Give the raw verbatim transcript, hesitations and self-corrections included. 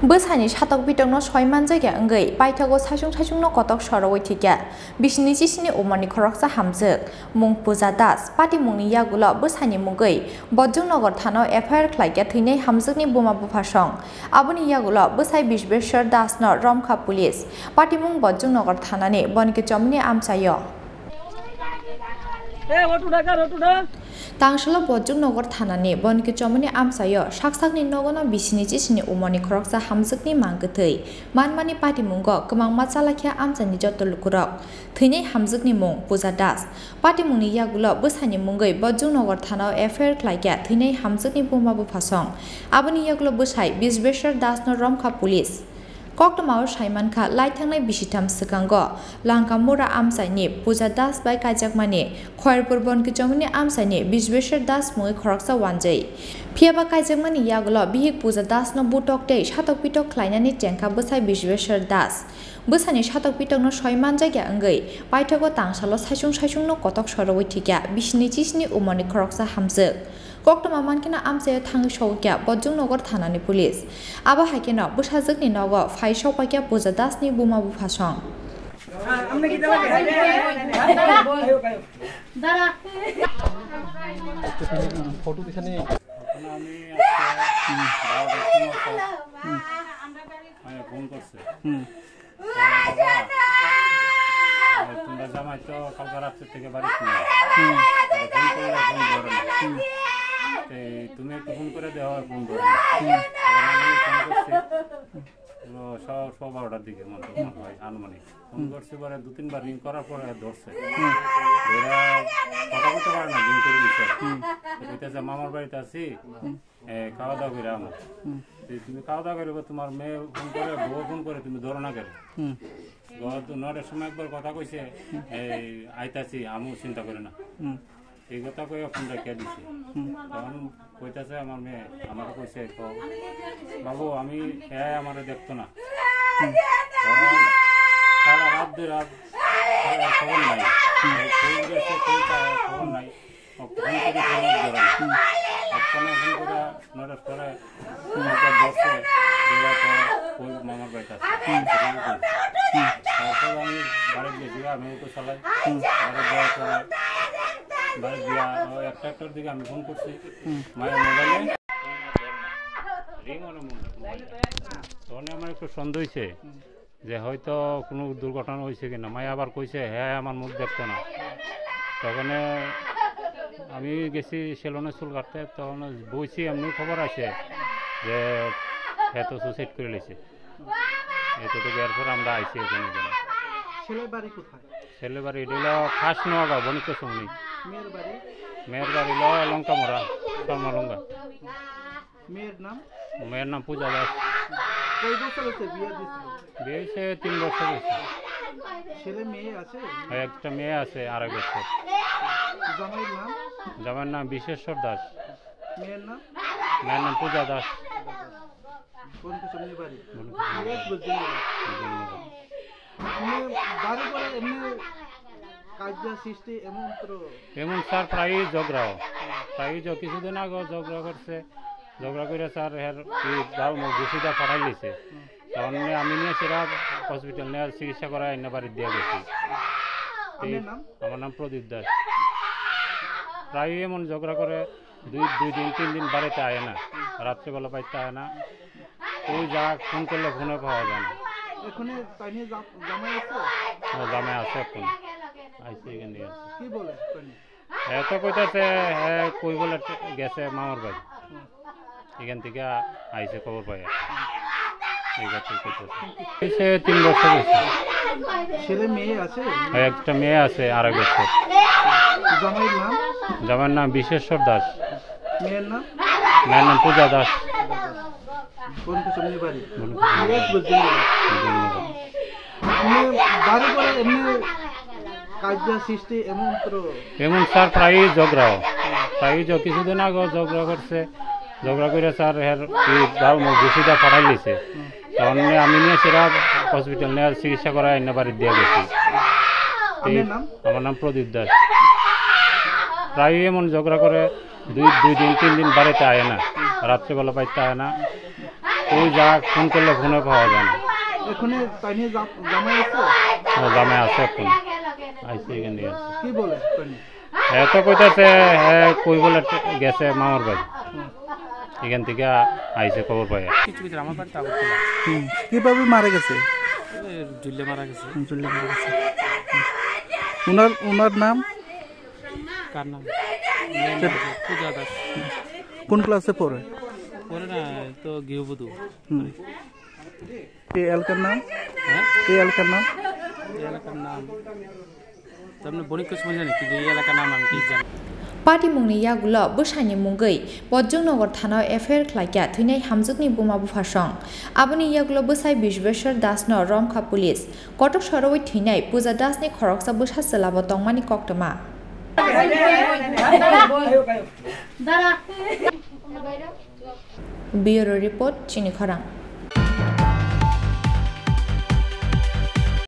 Bwsani satok pitokno soi manjakya wngwi paithago saichung saichungno kotok sorowi thwikya bisini chisini umorni khoroksa hamjwk mung Puja Das. Patimungni yagulo bwsaini mungwi Bojjongnogo thanao F I R khlaikya thwinai hamjwkni buma buphasong. Aboni yagulo bwsai Bisbeswar Dasno romkha police. Patimung Bojjongnogo thanani Bonki Chomoni amchaio. Tangsalo Bojjongnogo thanani Bonki Chomoni amchaio saksakni nogono bisini chisini umorni khoroksa hamjwkni mang kwthwi manmani patimungo kwbangma chalakhya amchaini joto lukurok. Thwinai hamjwkni mung Puja Das. Patimungni yagulo bwsani mungwi Bojjongnogo thanao F I R khlaikya thwinai hamjwkni buma buphasong. Aboni yagulo bwsai Bisbeswar Dasno romkha police. Koktwmao saimankha, lai thangnai bisitham swkango Lankamura amchaini Puja Das bai kaijakmani Khairpur Bonki Chomoni amchaini Bisbeswar Das mungwi khoroksa wanjwi. Phiyaba kaijakmani yagulo bihik Puja Dasno butok tei satok pitok khlainani chengkha bwsai Bisbeswar Das. Bwsani satok pitokno soi manjakya wngwi paithago tangsalo saichung saichungno kotok sorowi thwikya bisini chisini umorni khoroksa hamjwk. Koktwma mankheno amchaio thangwi sogwkya Bojjongnogo thanani police. Abo haikheno bwsajwkni nogo phai sokpaikya Puja Dasni buma buphasong. Photo দিছানি? ফোন করছে। হুম। তোমরা জামাই তো কালকে রাত্রে থেকে বাড়িতে নেই। হুম। আর ফোন করলে ফোন ধরে না। হুম। তো তুমি একটু ফোন করে দেওয়া হয়, ফোন ধরে না। হুম। এবার আমি ফোন করছি। ও, সব, সব বারোটার দিকে মনে হয়, আনুমানিক। ফোন হুম। করছি পরে দু তিনবার রিং করার পরে ধরছে। হুম। ধরে কথা বলতে পারে না, রিং করে দিছে। হুম। তো কইতেছে, "মামার বাড়িতে আছি।" হুম। এ, খাওয়া দাওয়া করে আমার। হুম। তো তুমি খাওয়া দাওয়া করবে, তোমার মেয়ে ফোন করে, বউ ফোন করে, তুমি ধরো না কেন? হুম। গত নয়টার সময় একবার কথা কইছে, হুম। এই, "আইতাছি, আমু চিন্তা করে না।" হুম। এই কথা কইয়া ফোন রাখিয়া দিছে। হুম। তখন কইতাছে আমার মেয়ে, আমাকে কইছে, "ক-, বাবু, আমি, এ আমারে দেখতো না।" হুম। তখন সারা রাত দুই রাত, খবর নাই। হুম। কই গেছে, কই তা-, খবর নাই। ফোন করে ফোন ধরে না। হুম। ফোনে ফোন করে নয়টার পরে হুম। একটা বসে, দেওয়ার পরে ওই মামার বাড়িতে আছে। হুম। হুম। তারপর আমি বাড়িতে গেছি, আমি ওকে চালাই। হুম। বাড়িতে যাওয়ার পরে বাড়িতে গিয়া ও একটা একটার দিকে আমি ফোন করছি। হুম। মায়ের মোবাইলে রিং অন মোবাইলটা। তখন আমার একটু সন্দেহ হয়েছে। হুম। যে হয়তো কোনো দুর্ঘটনা হয়েছে কিনা। মায়ে আবার কইছে, "হ্যাঁ, আমার মুখ দেখতো না।" তখন আমি গেছি সেলুনে চুল কাটতে, তখন বইছি, এমনি খবর আছে যে হ্যাঁ তো সুইসাইড করে লেছে। এতটুকু, এরপর আমরা আইছি এখানে, এখানে। ছেলের বাড়ি কোথায়? ছেলের বাড়ি এটা হলো খাস নোয়াগাঁও, বণিক সঙ্গী। মেয়ের বাড়ি? মেয়ের বাড়ি হলো লঙ্কামোড়া, শর্মালঙ্গা। মেয়ের নাম? মেয়ের নাম পূজা দাস। কয় বছর হয়েছে বিয়ে দিয়েছিল? বিয়ে হয়েছে তিন বছর হয়েছে। ছেলে মেয়ে আছে? হ্যাঁ, একটা মেয়ে আছে, আড়াই বছর। জামাইয়ের নাম? জামাইয়ের নাম বিশেশ্বর দাস। মেয়ের নাম? মেয়ের নাম পূজা দাস। কোন কিছু মেয়ে বাড়ি? কোন কিছু মেয়ে বাড়ি? এক বছর। ধন্যবাদ। মানে, বাড়ি করে এমনি কাজিয়া সৃষ্টি এমন তো? এমন স্যার প্রায়ই ঝগড়া হয়। প্রায়ই ঝ-, কিছুদিন আগেও ঝগড়া করছে। ঝগড়া করে স্যার এর এই গাল মুখ ঘুষিটা ফাটাই লিছে। হুম। তখন নিয়ে আমি নিয়ে সেটা হসপিটাল নিয়ে চিকিৎসা করায় এনে বাড়ি দিয়ে গেছি। আপনার এই নাম? আমার নাম প্রদীপ দাস। প্রায়ই এমন ঝগড়া করে, দুই, দুই দিন, তিন দিন বাড়িতে আয় না, রাত্রেবেলা বাড়িতে আয় না। ওই যা ফোন করলে ফোনে পাওয়া যায় না। এখানে তাই নিয়ে জা-, জামাই আছে? হ্যাঁ, জামাই আছে এখন। আইসে এখান থেকে আছে। কি বলে তাই নিয়ে? এ তো কইতাছে, হ্যাঁ, কই বলে গেছে মামার বাড়ি। হুম। এখান থেকে আইসে খবর পাই। এই কথা কইতাছে। এসে তিন বছর হয়েছে। ছেলে মেয়ে আছে? হ্যাঁ, একটা মেয়ে আছে, আড়াই বছর। জামাইয়ের নাম? জামাইয়ের নাম বিশেশ্বর দাস। মেয়ের নাম? মেয়ের নাম পূজা দাস। কোন কিছু মেয়ে বাড়ি? বলুন। এক বছর। ধন্যবাদ। মানে, বাড়ি করে এমনি কাজিয়া সৃষ্টি এমন তো? এমন স্যার প্রায়ই ঝগড়া হয়। প্রায়ই ঝ-, কিছুদিন আগেও ঝগড়া করছে। ঝগড়া করে স্যার এর এই গাল মুখ ঘুষিটা ফাটাই লিছে। হুম। তখন নিয়ে আমি নিয়ে সেটা হসপিটাল নিয়ে চিকিৎসা করায় এনে বাড়ি দিয়ে গেছি। আপনার এই নাম? আমার নাম প্রদীপ দাস। প্রায়ই এমন ঝগড়া করে, দুই, দুই দিন, তিন দিন বাড়িতে আয় না, রাত্রেবেলা বাড়িতে আয় না। ওই যা ফোন করলে ফোনে পাওয়া যায় না। এখানে তাইনের জাম-, জামাই আছে? হ্যাঁ, জামাই আছে এখন। আইসে এখান থেকে। কি বলে তাইনি? এ তো কইতাছে, এ কই বলে গেছে মামার বাড়ি। হুম। এখান থেকে আইসে খবর পাই। কিছু কিছু আমার বাড়ি তো আগরতলা। হুম। কিভাবে মারা গেছে? এ, ঝুলে মারা গেছে। হুম, ঝুলে মারা গেছে। হুম। ওনার, ওনার নাম? কার নাম? মেয়ের নাম পূজা দাস। কোন ক্লাসে পড়ে? পড়ে না, তো গৃহবধূ। হুম। এই এলাকার নাম? হ্যাঁ? এই এলাকার নাম? এই এলাকার নাম? তার মানে বণিক কুসুম জানি, কিন্তু এই এলাকার নাম আমি ঠিক জানি না। Patimungni yagulo bwsaini mungwi Pojjongnogo thanao F I R khlaikha thwinai hamjwkni buma buphasong. Aboni yagulo bwsai Bishweshwar Dasno romkha police. Kotok sorowi thwinai Puja Dasni khoroksa bwsa chwlabo tongmani koktwma. Bureau Report, Chini Khorang.